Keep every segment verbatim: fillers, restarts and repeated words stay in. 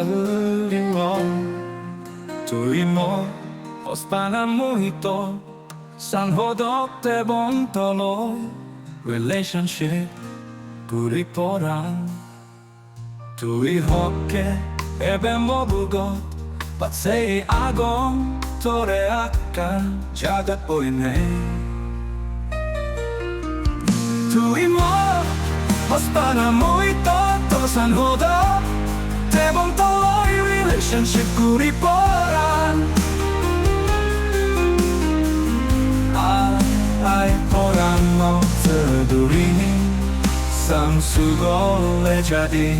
Uri mo, tui mo, hosbana mui tor, san hodok tebong toloi, relationship guri poran. Tui hokke ebe mo bugot, but sei agong tore ekkan jagat boinei. Tui mo hosbana mui tor, tor san hodok tebong toloi, relationship guri poran. Ai, ai poran mo sudurini san sugo lejadi.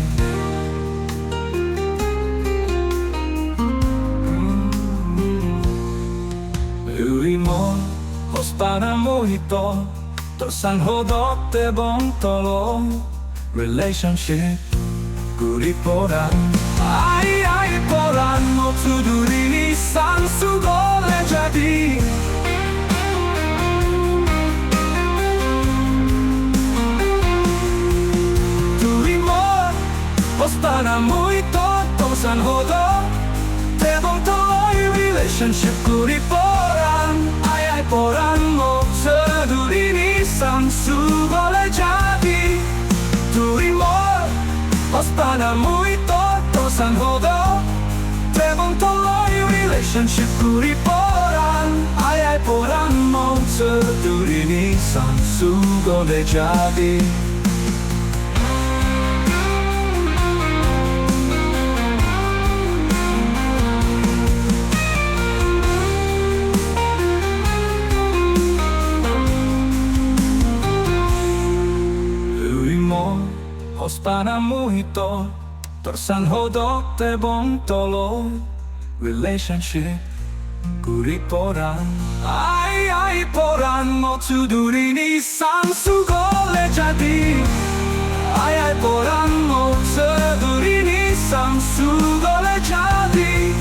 Uri mo hosbana mui tor, tor san hodok tebong toloi, relationship guri poran. Ai, ai poran mo sudurini san sugo lejadi. Tui mo hosbana mui tor, tor san hodok tebong toloi, relationship guri poran. Ai, ai poran mo sudurini san sugo lejadi. Tui mo hosbana mui tor, tor san hodok tebong toloi, relationship guri poran. Ai, ai poran mo sudurini san sugo lejadi. Uri mo hosbana mui tor, tor san hodok tebong toloi, relationship guri poran. Ai, ai poran mo sudurini san sugo lejadi. Ai, ai poran mo sudurini san sugo lejadi.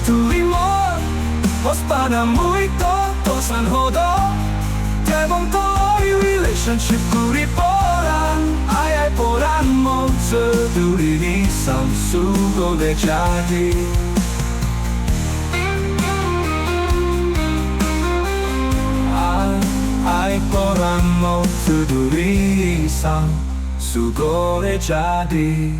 Tui mo hosbana mui tor, tor san hodok tebong toloi, relationship guri poran. Ai, ai poran mo sudurini san sugo lejadi. Ai, ai poran mo sudurini san sugo lejadi.